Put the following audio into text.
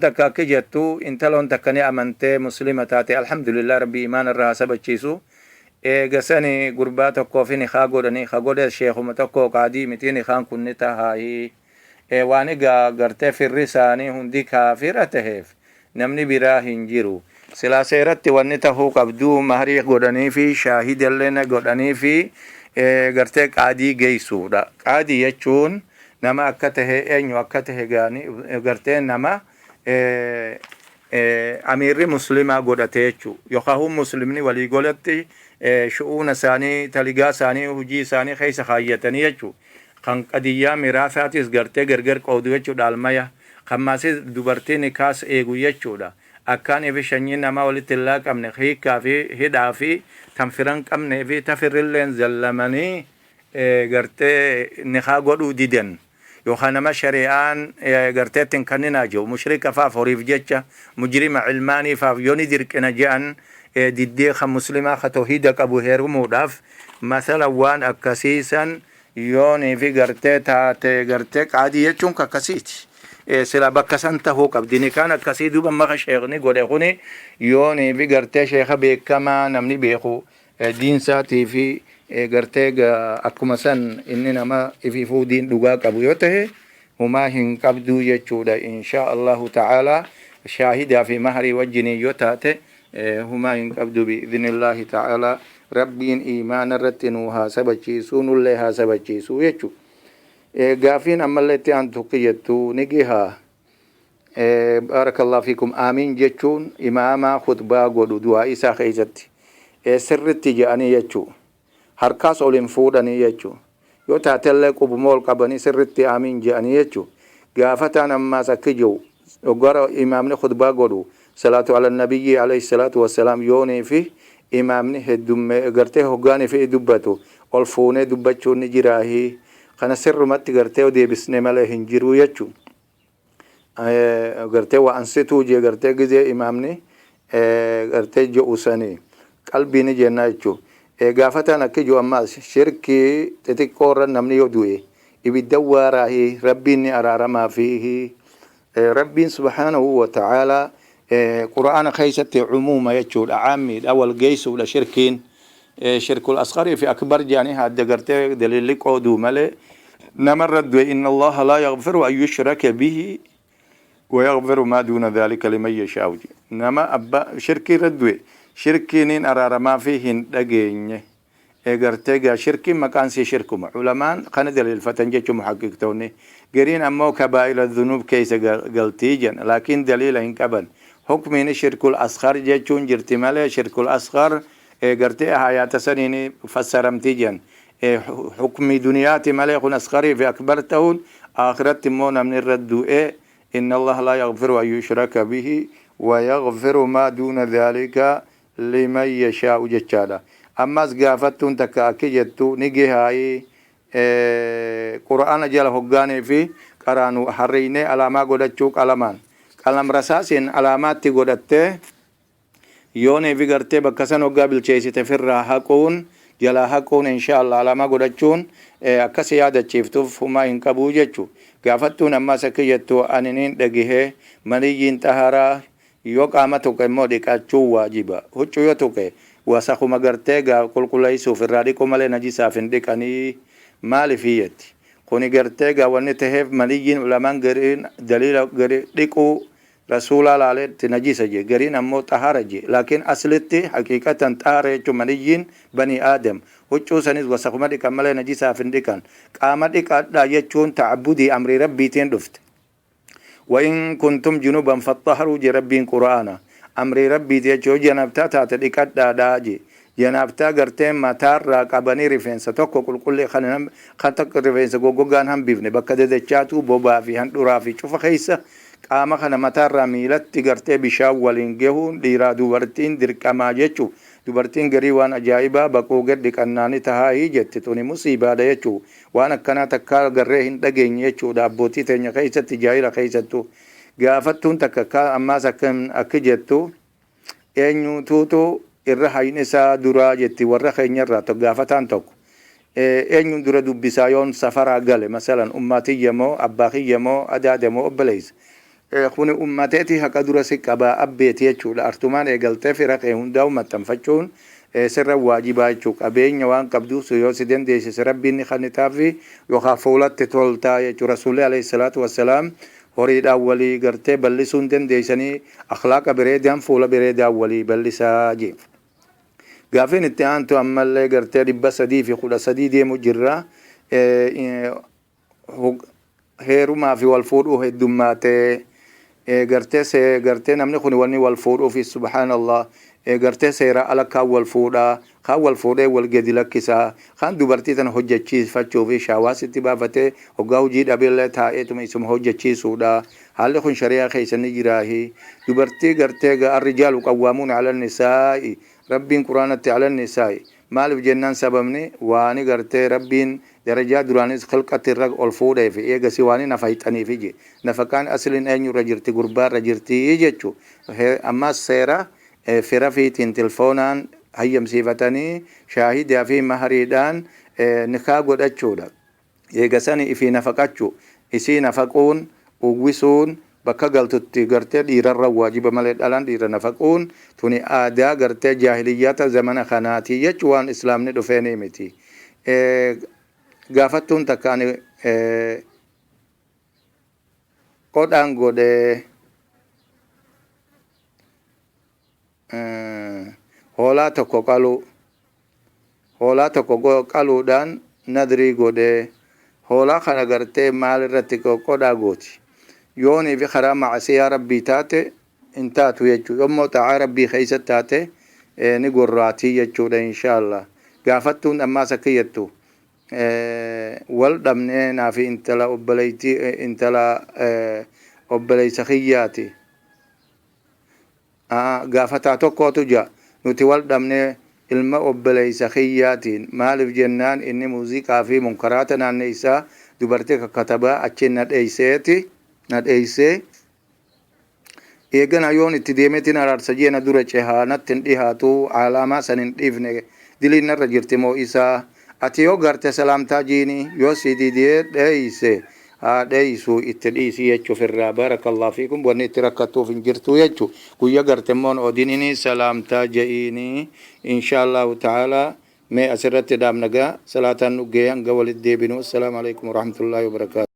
Takka akki jettu, intaloon takka ni amantee Muslima taate, alhamdulillah, Rabbi imaana irra haa sabachiisu. Eega sani gurbaa tokkoofi nikaa godhanii, ka godhes sheekuma tokko, qaadii miti. Nikaan kun ni tahaahi? Waan egaa gartee firri isaanii hundi kaafira taheef namni biraa hin jiru. Silaa seeratti wanni tahuu qabdu mahrii godhanii fi shaahidallee na godhanii fi gartee qaadii geessuudha. Qaadii jechuun nama akka tahe, eenyu akka tahe gaanii gartee nama amiirri Muslimaa godhate jechuu, yookaan Muslimni walii golatti shu'uuna isaanii, taligaa isaanii, hojii isaanii keessa kaayyatanii jechuu, kan qadiyyaa miraasaatis gartee gargar qoodu jechuu, dhaalmaya kan maasis dubartii nikaas eegu jechuudha. Akkaanii fi sanyii namaa walitti hin laaqamne, hiikkaa fi hidhaa fi tan firan qabnee fi tafirrilleen zallamanii gartee nikaa godhuu didan, yookaan nama shari'aan gartee ittiin kanninaa jiru, mushrika faaf, horiif jecha mujrima ilmaanii faaf yoo ni dirqina je'an diddee kan Muslimaa ka tawhiida qabu heerumuudhaaf, masala waan akkasiisan yoonii fi gartee taate, gartee qaadii jechuun kakkasiiti. Sila bakka san tahuu qabdi nikaan akkasii. Duuba maka sheekni godhe kuni yoonii fi gartee sheeka beekamaa namni beeku diinsaatii fi gartee akkuma san inni nama ifiifuu diin dhugaa qabu yoo tahe, humaa hin qabduu jechuudha, insha Allahu ta'ala. Shaahidaa fi maharii wajjiniin yoo taate humaa hin qabdu, bi'idhnillaahi ta'ala. Rabbiin iimaana irratti nu haa sabachiisuu, nullee haa sabachiisuu jechuu. Gaafiin ammallee itti aantu jettu ni gihaa, baarakallahu fiikum, aamiin jechuun imaamaa khutbaa godhu du'aa isaa keessatti sirritti jedhanii jechuu, harkaas ol hin fuudhanii jechuu, yoo taatellee qubuma ol qabanii sirritti aamiin jedhanii jechuu. Gaafataan ammaas akki jiru, gara imaamni khutbaa godhu salaatu ala nabiyyi alayhi salaatu wassalaam yoonii fi imaamni heddumme gartee hoggaanii fi dubbatu ol fuunee dubbachuun ni jiraahii? Kana sirrumatti gartee deebisne malee hin jiru jechuu. Gartee waa ansituu jee, gartee gizee imaamni gartee je'u sanii qalbii ni jennaa jechuu. Gaafataan akki jiru ammaas, shirkii xixiqqoo irra namni yoo du'e ibidda waaraahi, Rabbiin ni araaramaa fi? Rabbiin subhaanahu wa ta'aalaa Qura'aana keessatti cumuuma jechuudha, caammiidha, wal geessuudha. Shirkiin shirkul asqarii fi akbar jedhanii hadda gartee daliilli qooduu malee, namarra du'e inna Allaha laa yaghfiru an yushraka bihi wa yaghfiru maa duuna dhalika liman yashaa'u. Nama abba shirkii irra du'e shirkiiniin araaramaa fi hin dhageenye. Gartee gaa shirkiin maqaan sii shirkuma. Ulamaan kana daliilfatan jechuun muhaqqiqtoonni gariin ammoo kabaa'ira dhunuub keessa galtii jedhan, laakiin daliila hin qaban. Hukmiin shirkul asghar jechuun jirti malee, shirkul asghar gartee hayaata saniin fassaramtii jedhan, hukmii duniyaati malee kun asgharii fi akbar ta'uun akhiratti immoo namni irra du'e inna Allaha laa yaghfiru an yushraka bihi wa yaghfiru maa duuna dhalika liman yashaa'u jechaadha. Ammas gaafattuun takka akki jettu, ni gihaayi Qur'aana jala hoggaanii fi qaraanu harriynee alaamaa godhachuu, qalamaan qalam rasaasiin alaamaatti godhattee yoonii fi gartee bakka san hoggaa bilcheessite firraa haquun, jalaa haquun, insha Allah, alaamaa godhachuun akkasi yaadachiiftuuf humaa hin qabuu jechu. Gaafattuun ammas akki jettu, ani niin dhagihee maniyyiin xaharaa yoo qaama tuqe immoo dhiqachuun waajiba, huccuu yoo tuqe wasakuma gartee gaa qulqulleessuuf irraa dhiquu malee najisaaf hin dhiqanii, maaliifii jetti. Kuni gartee gaa wanni taheef maniyyiin ulamaan gariin daliila gari dhiquu Rasuulaa laaleetti najisa je, gariin ammoo xahara je, laakiin aslitti haqiiqatan xahara jechuun maniyyiin banii Aadam huccuu sanis wasakuma dhiqan malee najisaaf hin dhiqan. Qaama dhiqadha jechuun ta'abbudii amrii Rabbiitiin dhufte. Wa in kuntum junuban faxaharuu je Rabbiin Qur'aana. Amrii Rabbiiti jechuu, yoo janabtaa taate dhiqadhaadha je. Janaabtaa gartee mataarraa qabanii rifeensa tokko qulqullee kan kan takka rifeensa goggogaan hambifne, bakka dadachaatuu, bobaa fi handhuraa fi cufa keessa qaama kana mataarraa miilatti gartee bishaan waliin gehuun dhiiraa dubartiin dirqamaa jechuu. Dubartiin garii waan ajaa'ibaa baquu gad dhiqannaani tahaahii jetti. Tuni musiibaadha jechuu. Waan akkanaa takkaa garree hin dhageenye jechuudha abbootii teenya keessatti, jaahila keessattuu. Gaafattuun takka ammaas akki jettu, eenyutuutu irra hayni isaa duraa jetti warra keenyarraa gaafataan tokko. Eenyuun dura dubbisaa yoon safaraa gale, masalan ummaa tiyya moo abbaa kiyya moo adaada moo obboleessa? Kuni ummateeti haqa dura si qabaa abbeeti jechuudha. Artumaan eegaltee fira kee hundaa'u maxxanfachuun sirra waajibaa jechuudha. Qabeenya waan qabduuf yoo si dandeessise Rabbiin ni kennitaafi yookaan fuulatti toltaa jechuudha. Rasuulli alayhi salaatu wassalaam horiidhaan walii gartee bal'isuu hin dandeessanii, akhlaaqa bareedaan, fuula bareedaan walii bal'isaa jee. Gaafiin itti aantu ammallee gartee 313 deemu jirra. Heerumaa fi wal fuudhuu heddummaatee, gartee namni kun wanni wal fuudhuufi, subhaanallah, gartee seera ala kaan wal fuudhaa, kaan wal fuudhee wal gadi lakkisaa, kaan dubartii tana hojjechiifachuu fi shaawaasitti baafatee hoggaa hojii dhabeellee taa'eetuma isuma hojjechiisuudha. Haalli kun shari'aa keessa ni jiraahi? Dubartii gartee arrijaalu qawwaamuun ala nisaa'i, Rabbiin Quraanatti ala nisaa'i maaliif jennaan, sababni waani gartee Rabbiin darajaa duraanis khilqatti irra ol fuudhee fi eegasi waani nafa hixaniif ije nafaqaan asliin eenyu irra jirti? Gurbaa irra jirti jechu. Ammas seera fira fiitiin tilfoonaan hayyamsiifatanii shaahidaa fi mahariidhaan nikaa godhachuudha. Eegasani ifii nafaqachu, isii nafaquun, uwwisuun, bakka galtutti gartee dhiirarra waajiba malee dhalaan dhiira nafaquun tuni aadaa gartee jaahiliyyaata zamana kanaati jechu, waan Islaamni dhufeenii miti. Gaafattuun takka ani qodhaan godhee hoolaa tokko qaluu, hoolaa tokko qaluudhaan nadrii godhee, hoolaa kana gartee maal irratti qodhaa gooti? Yoonii fi karaa macasiyaa Rabbii taate hin taatu jechuu, yommuu xaa'aa Rabbii keessa taate ni gorraatii jechuudha, inshaallah. Gaafattuun ammaas akka jettu, wal dhabnee naafi intala obboleettii, intala obboleessa kiyyaati. Gaafataa tokkotu jira, nuti wal dhabnee ilma obboleessa kiyyaatiin, maaliif jennaan inni muuziqaa fi munkaraata naanneessaa, dubartii kakkatabaa achiin na dheeyseeti, na dheeysee. Eegana yoon itti deemeetiin araarsa jee na dura cehaa, natti hin dhihaatu, alaamaa san hin dhiifne, diliin narra jirti moo isaa? Ati yoo garte salaamtaa jiini, yoo si didee dheeyse, haa dheeysu, itti dhiisi jechuuf irraa. Baarakallahu fiikum. Wanni itti rakkattuuf hin jirtu jechu. Guyya garte immoon odinini salaamtaa je'iini, inshaallahu ta'ala. Mee asirratti dhaabna gaa, salaataan nu gahee, hanga walitti deebinu, assalaamu alaikum warahmatullaahi wabarakaatu.